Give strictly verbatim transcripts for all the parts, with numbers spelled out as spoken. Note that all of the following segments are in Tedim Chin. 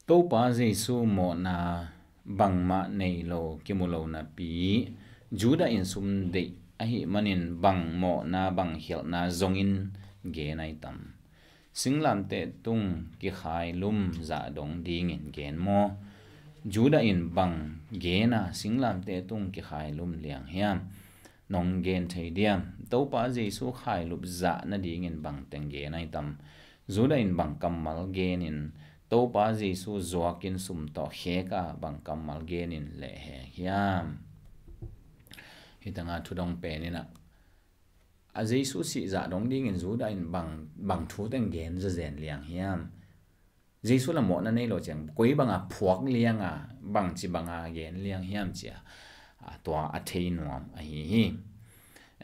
Topa Jesu mawhna bangmah nei lo kimu lo napi, Judah in sum deih ahih manin bang mawhna bang khialhna zongin gen ai tam? Singlamteh tung kikhailum zah dong dingin gen maw? Judah in bang gen a singlamteh tung kikhailum liang hiam? Nong gen thei diam? Topa Jesu khailup zah nadingin bang teng gen ai tam? Judah in bang kammal genin Topa Jesu zuakin sum tawh khek a bang kammal genin lehhek hiam? Hih tengah thudong pen in ah, a Jesu sih zah dong dingin Judah in bang, bang thu teng gen zazen liang hiam? Jesu la mawhna nei lo ciang koi banga phuak lianga bangci banga gen liang hiam cia, a, tua a thei nuam ahi hi.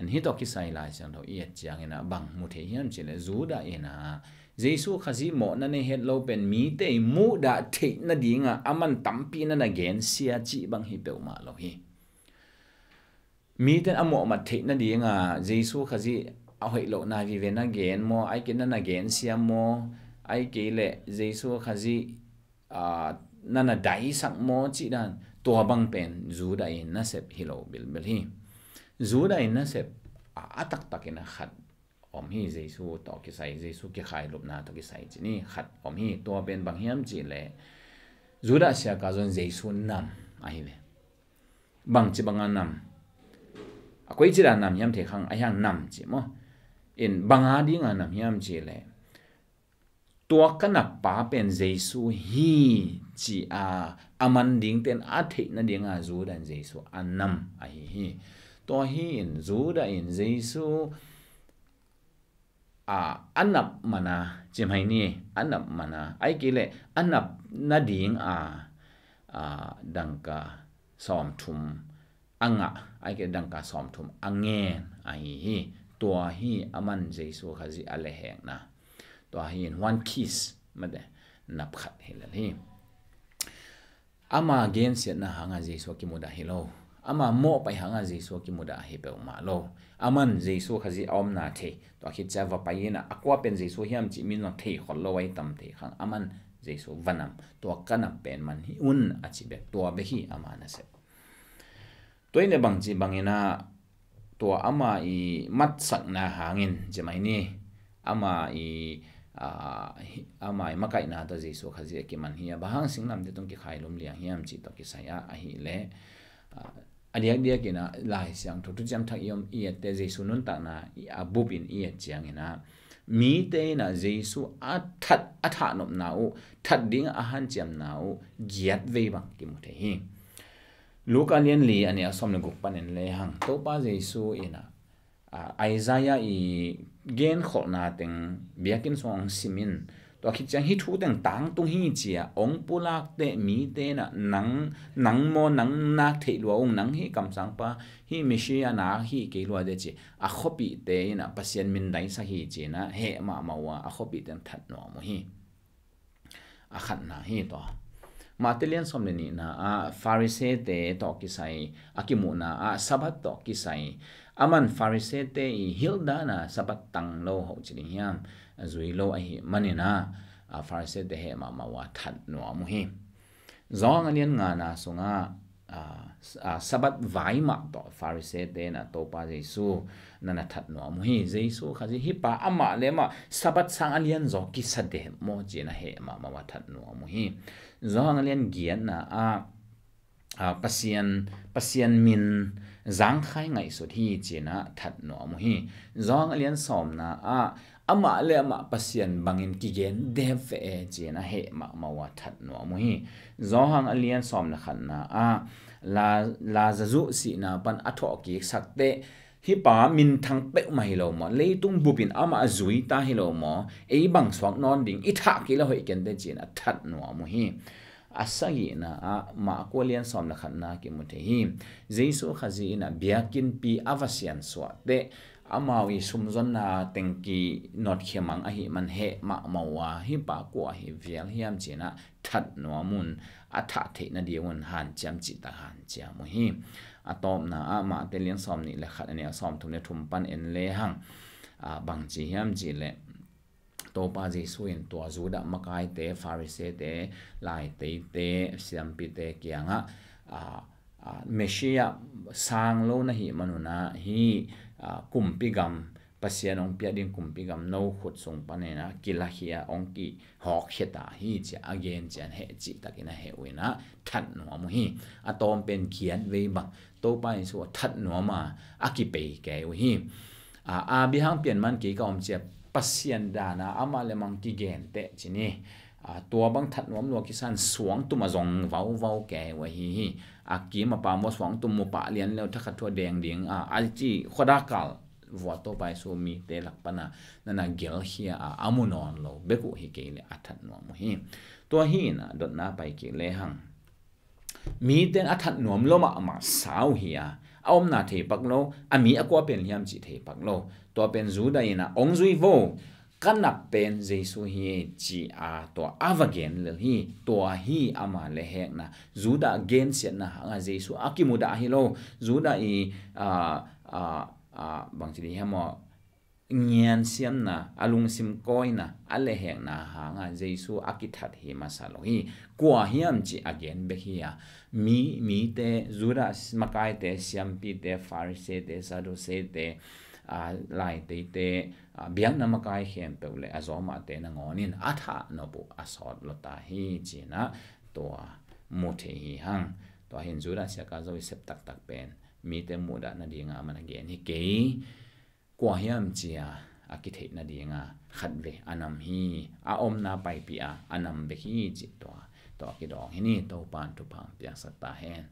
Hih tawh kisai Lai Siangtho i et ciangin ah bang mu thei hiam cih leh Judah in ah Jesu Khazih mawhna nei het lo pen mite i muhdah theih nadinga a man tampi na na gensia cih bang hi peuhmah lo hi. Mite a mawhmat theih nadinga Jesu Khazih a hoih lohna vive na gen maw, ai kei na na gensia maw, ai kei leh Jesu Khazih, aa, na na daisak maw cih dan, tua bang pen Judah in nasep hi lo bilbil hi. Judah in nasep a, a taktakin a khat om hi. Jesu tawh kisai, Jesu kikhailupna tawh kisai cih ni khat om hi. Tua pen bang hiam cih leh Judah siaka zon Jesu nam ahi ve. Bangci banga nam? A koici dan nam hiam thei khang a hiang nam cih maw? In banga dinga nam hiam cih leh tua ka nappa pen Jesu hi ci a a man dingten a theih nadinga Judah in Jesu a nam ahi hi. Tua hi in Judah in Jesu a, a nap mana, ci mai ni, a nap mana, ai kei leh a nap nading a, a, dangka sawmthum a ngah, ai kei dangka sawmthum a ngen ahi hi. Tua hi a man Jesu Khazih a lehhekna. Tua hi in one piece mate, nap khat hi lel hi. Ama gensiatna hanga Jesu a kimudah hi lo. Ama mawhpaih hanga Jesu a kimudah hi peuhmah lo. A man Jesu Khazih a omna thei. Tua khit cia va pai in a, a kua pen Jesu hiam cih min zong thei khol lo ai tam thei khang. A man Jesu va nam. Tua ka nam pen man hi un a ci bek. Tua bek hi ama nasep. Tua in le bangci bangin a tua ama i matsakna hangin ci mai ni. Ama i, a, hi, ama i makaihna tawh Jesu Khazih a kiman hi a, bang hang singlamteh tung kikhailum liang hiam cih tawh kisai a, ahih leh, a, a diakdiakin a Lai Siangtho thuciam thak i om i ette Jesu nuntakna i a bupin i et ciangin a mite in a Jesu a that, a thatnopna uh, that ding a hanciamna uh giat vei bang kimu thei hi. Luka lian li a neu sawm le guk panin lehang Topa Jesu in a, a, Isaiah i genkholhna teng biakinn sungah hong sim in, tua khit ciang hih thu teng tangtung hi ci a hong pulakte mite in a nang, nang maw, nang nak theih lua ung, nang hih kamsangpa, hih Messiah nak hi kei lua de ci a khuapihte in a Pasian min daisak hi ci in a heh mahmah uh a, a khuapihte in that nuam uh hi. A khatna hi tua. Matthai lian sawm le nihna ah Pharisee-te tawh kisai, a kimuhna ah Sabbath tawh kisai. A man Pharisee-te i hilh dan a Sabbath tang lo hoh ci ding hiam? A zui lo ahih manin a, a Pharisee-te heh mahmah uh a that nuam uh hi. Johan a lian ngana sungah a, a, Sabbath vai mah tawh Pharisee-te in a Topa Jesu na na that nuam uh hi. Jesu Khazih hih pa amah le amah Sabbath sang a lianzaw kisa dem maw ci in a heh mahmah uh a that nuam uh hi. Johan a lian giatna ah, a, Pasian, Pasian min zangkhai ngaihsut hi ci in a that nuam uh hi. Johan a lian sawmna ah amah le amah Pasian bangin kigen dep ve e ci in a heh mahmah uh a that nuam uh hi. Johan a lian sawm le khatna ah La-, Lazarus sihna pan a thawhkiksak teh hih pa minthang peuhmah hi lo maw, leitung bupin amah a zui ta hi lo maw, ei bang suak nawn ding, i thah kei le hoih kei inteh ci in a that nuam uh hi. A sagihna ah Marka lian sawm le khatna kimu thei hi. Jesu Khazih in a biakinnpi a va siansuah teh amau i sumzonna teng kinawtkhia mang ahih man heh mahmah uh a, hih pa kua hi vial hiam ci in a that nuam un, a thah theih nading un hanciam cihtak hanciam uh hi. A tawpna ah Matthai lian sawm nih le khat a neu sawm thum le thum pan en lehang, a, bang ci hiam cih leh Topa Jesu in tua Judah makaite, Farisee-te, laiteite, siampite kiangah, a, a, Messiah sang lo na hih manunah hih, a, kumpi gam, Pasian hong piak ding kumpi gam no khut sung paninah kilakhia hong kihawkkhia ta hi ci-a a gen cian heh cihtakin a heh uh inah that nuam uh hi. A tawm pen giat vei bang Topa Jesu a that nuam a a kipei kei uh hi. A, a bihang pian man kei ka om cia Pasian dana amah le mang kigen teh ci ni. A, tua bang that nuam lua kisan suangtum a zong vauvau kei uh ahi hi. A kim a pam uh a suangtum mu pah lian leu thakhat thu a deng ding a, a ci khuadakal vua Topa Jesu mite lak pana nana gelkhia a, a mu nawn lo bek uh hi kei le a that nuam uh hi. Tua hi inah dotna pai kik lehang mite in a that nuam lo mahmah sau hi a, a omna thei pak lo, a mi a kua pen hiam cih thei pak lo. Tua pen Judah inah ong zui vo, ka nap pen Jesu hi ci-a tua a va gen lel hi. Tua hi ama le hekna, Judah gensiatna hanga Jesu a kimudah hi lo. Judah i, a, a, a, bangci dih hiam aw, ngiansiamna, a lungsim kawina, a lehekna hanga Jesu a kithat hi masa lo hi. Kua hiam cih a gen bek hi a, mi, mite, Judah makaite, siampite, Farisee-te, Sadducee-te, a, laiteite, a, biakna makai khempeuh le a zawmahte nangawnin a thah nop uh a sawt lo ta hi cinah tua mu thei hi hang. Tua hin Judah siaka zo i sep taktak pen mite muhdah nadinga a man a gen hi kei. Kua hiam cia a kitheih nadinga khatvei a nam hi. A omna paipih a a nam bek hi cih tua, tua kidawng hi ni. Topan thupha piaksak ta hen.